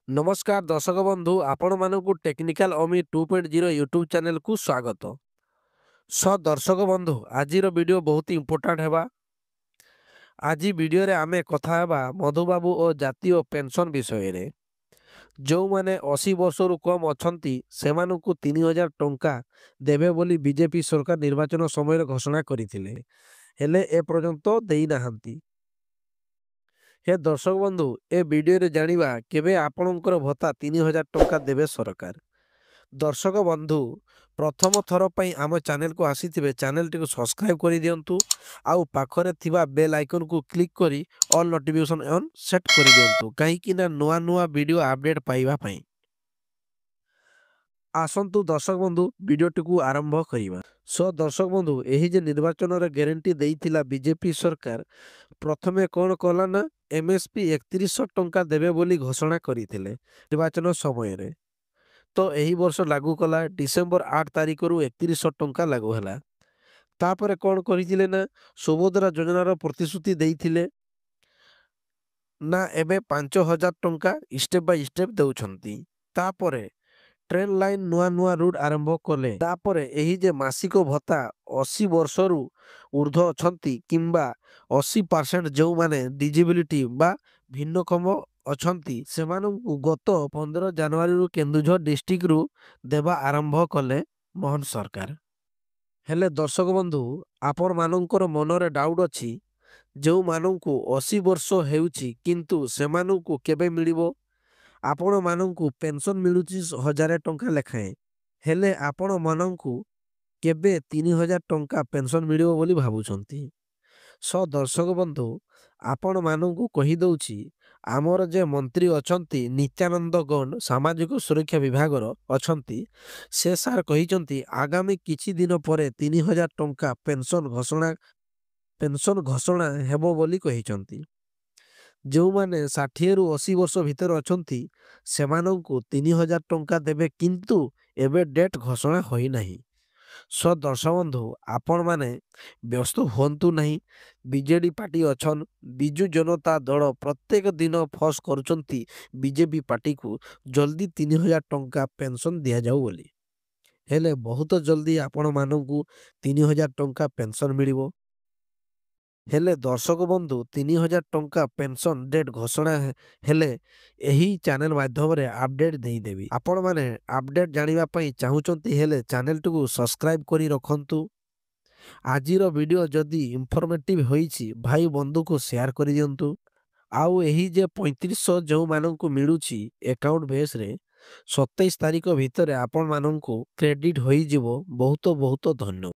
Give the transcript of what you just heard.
ନମସ୍କାର ଦର୍ଶକ ବନ୍ଧୁ, ଆପଣମାନଙ୍କୁ ଟେକ୍ନିକାଲ ଅମି 2.0 ୟୁଟ୍ୟୁବ୍ ଚ୍ୟାନେଲକୁ ସ୍ୱାଗତ। ଦର୍ଶକ ବନ୍ଧୁ, ଆଜିର ଭିଡ଼ିଓ ବହୁତ ଇମ୍ପୋର୍ଟାଣ୍ଟ ହେବା। ଆଜି ଭିଡ଼ିଓରେ ଆମେ କଥା ହେବା ମଧୁବାବୁ ଓ ଜାତୀୟ ପେନ୍ସନ୍ ବିଷୟରେ। ଯେଉଁମାନେ 80 ବର୍ଷରୁ କମ୍ ଅଛନ୍ତି, ସେମାନଙ୍କୁ 3000 ଟଙ୍କା ଦେବେ ବୋଲି ବିଜେପି ସରକାର ନିର୍ବାଚନ ସମୟରେ ଘୋଷଣା କରିଥିଲେ, ହେଲେ ଏପର୍ଯ୍ୟନ୍ତ ଦେଇନାହାନ୍ତି। ହେ ଦର୍ଶକ ବନ୍ଧୁ, ଏ ଭିଡ଼ିଓରେ ଜାଣିବା କେବେ ଆପଣଙ୍କର ଭତ୍ତା 3000 ଟଙ୍କା ଦେବେ ସରକାର। ଦର୍ଶକ ବନ୍ଧୁ, ପ୍ରଥମ ଥର ପାଇଁ ଆମ ଚ୍ୟାନେଲକୁ ଆସିଥିବେ, ଚ୍ୟାନେଲଟିକୁ ସବସ୍କ୍ରାଇବ୍ କରିଦିଅନ୍ତୁ ଆଉ ପାଖରେ ଥିବା ବେଲ୍ ଆଇକନ୍କୁ କ୍ଲିକ୍ କରି ଅଲ୍ ନୋଟିଫିକେସନ୍ ଅନ୍ ସେଟ୍ କରିଦିଅନ୍ତୁ, କାହିଁକି ନା ନୂଆ ନୂଆ ଭିଡ଼ିଓ ଅପଡେଟ୍ ପାଇବା ପାଇଁ। ଆସନ୍ତୁ ଦର୍ଶକ ବନ୍ଧୁ, ଭିଡ଼ିଓଟିକୁ ଆରମ୍ଭ କରିବା। ସୋ ଦର୍ଶକ ବନ୍ଧୁ, ଏହି ଯେ ନିର୍ବାଚନରେ ଗ୍ୟାରେଣ୍ଟି ଦେଇଥିଲା ବିଜେପି ସରକାର, ପ୍ରଥମେ କ'ଣ କଲା ନା ଏମ୍ଏସ୍ପି 3100 ଟଙ୍କା ଦେବେ ବୋଲି ଘୋଷଣା କରିଥିଲେ ନିର୍ବାଚନ ସମୟରେ। ତ ଏହି ବର୍ଷ ଲାଗୁ କଲା, ଡିସେମ୍ବର 8 ତାରିଖରୁ 3100 ଟଙ୍କା ଲାଗୁ ହେଲା। ତାପରେ କ'ଣ କରିଥିଲେ ନା ସୁଭଦ୍ରା ଯୋଜନାର ପ୍ରତିଶ୍ରୁତି ଦେଇଥିଲେ ନା ଏବେ 5000 ଟଙ୍କା ଷ୍ଟେପ୍ ବାଇ ଷ୍ଟେପ୍ ଦେଉଛନ୍ତି। ତାପରେ ଟ୍ରେନ୍ ଲାଇନ୍ ନୂଆ ନୂଆ ରୁଟ୍ ଆରମ୍ଭ କଲେ। ତାପରେ ଏହି ଯେ ମାସିକ ଭତ୍ତା, 80 ବର୍ଷରୁ ଉର୍ଦ୍ଧ୍ୱ ଅଛନ୍ତି କିମ୍ବା 80% ଯେଉଁମାନେ ଡିଜେବିଲିଟି ବା ଭିନ୍ନକ୍ଷମ ଅଛନ୍ତି, ସେମାନଙ୍କୁ ଗତ 15 ଜାନୁଆରୀରୁ କେନ୍ଦୁଝର ଡିଷ୍ଟ୍ରିକ୍ଟରୁ ଦେବା ଆରମ୍ଭ କଲେ ମୋହନ ସରକାର। ହେଲେ ଦର୍ଶକ ବନ୍ଧୁ, ଆପଣମାନଙ୍କର ମନରେ ଡାଉଟ୍ ଅଛି, ଯେଉଁମାନଙ୍କୁ 80 ବର୍ଷ ହେଉଛି କିନ୍ତୁ ସେମାନଙ୍କୁ କେବେ ମିଳିବ? ଆପଣମାନଙ୍କୁ ପେନ୍ସନ୍ ମିଳୁଛି 1000 ଟଙ୍କା ଲେଖାଏଁ, ହେଲେ ଆପଣମାନଙ୍କୁ କେବେ 3000 ଟଙ୍କା ପେନ୍ସନ୍ ମିଳିବ ବୋଲି ଭାବୁଛନ୍ତି? ସୋ ଦର୍ଶକ ବନ୍ଧୁ, ଆପଣମାନଙ୍କୁ କହିଦେଉଛି, ଆମର ଯେ ମନ୍ତ୍ରୀ ଅଛନ୍ତି ନିତ୍ୟାନନ୍ଦ ଗଣ୍ଡ, ସାମାଜିକ ସୁରକ୍ଷା ବିଭାଗର ଅଛନ୍ତି, ସେ ସାର୍ କହିଛନ୍ତି ଆଗାମୀ କିଛି ଦିନ ପରେ 3000 ଟଙ୍କା ପେନ୍ସନ୍ ଘୋଷଣା ହେବ ବୋଲି କହିଛନ୍ତି। ଯେଉଁମାନେ 60ରୁ 80 ବର୍ଷ ଭିତରେ ଅଛନ୍ତି, ସେମାନଙ୍କୁ 3000 ଟଙ୍କା ଦେବେ, କିନ୍ତୁ ଏବେ ଡେଟ୍ ଘୋଷଣା ହୋଇନାହିଁ। ସୋ ଦର୍ଶକ ବନ୍ଧୁ, ଆପଣମାନେ ବ୍ୟସ୍ତ ହୁଅନ୍ତୁ ନାହିଁ। ବିଜେଡ଼ି ପାର୍ଟି ଅଛନ୍, ବିଜୁ ଜନତା ଦଳ ପ୍ରତ୍ୟେକ ଦିନ ଫୋର୍ସ କରୁଛନ୍ତି ବିଜେପି ପାର୍ଟିକୁ ଜଲ୍ଦି 3000 ଟଙ୍କା ପେନ୍ସନ୍ ଦିଆଯାଉ ବୋଲି। ହେଲେ ବହୁତ ଜଲ୍ଦି ଆପଣମାନଙ୍କୁ 3000 ଟଙ୍କା ପେନ୍ସନ୍ ମିଳିବ। ହେଲେ ଦର୍ଶକ ବନ୍ଧୁ, 3000 ଟଙ୍କା ପେନ୍ସନ୍ ଡେଟ୍ ଘୋଷଣା ହେଲେ ଏହି ଚ୍ୟାନେଲ ମାଧ୍ୟମରେ ଅପଡେଟ୍ ଦେଇଦେବି। ଆପଣମାନେ ଅପଡେଟ୍ ଜାଣିବା ପାଇଁ ଚାହୁଁଛନ୍ତି ହେଲେ ଚ୍ୟାନେଲଟିକୁ ସବସ୍କ୍ରାଇବ୍ କରି ରଖନ୍ତୁ। ଆଜିର ଭିଡ଼ିଓ ଯଦି ଇନଫର୍ମେଟିଭ୍ ହୋଇଛି, ଭାଇ ବନ୍ଧୁକୁ ସେୟାର କରିଦିଅନ୍ତୁ। ଆଉ ଏହି ଯେ 3500 ଯେଉଁମାନଙ୍କୁ ମିଳୁଛି ଆକାଉଣ୍ଟ ବେସ୍ରେ, 27 ତାରିଖ ଭିତରେ ଆପଣମାନଙ୍କୁ କ୍ରେଡ଼ିଟ୍ ହୋଇଯିବ। ବହୁତ ବହୁତ ଧନ୍ୟବାଦ।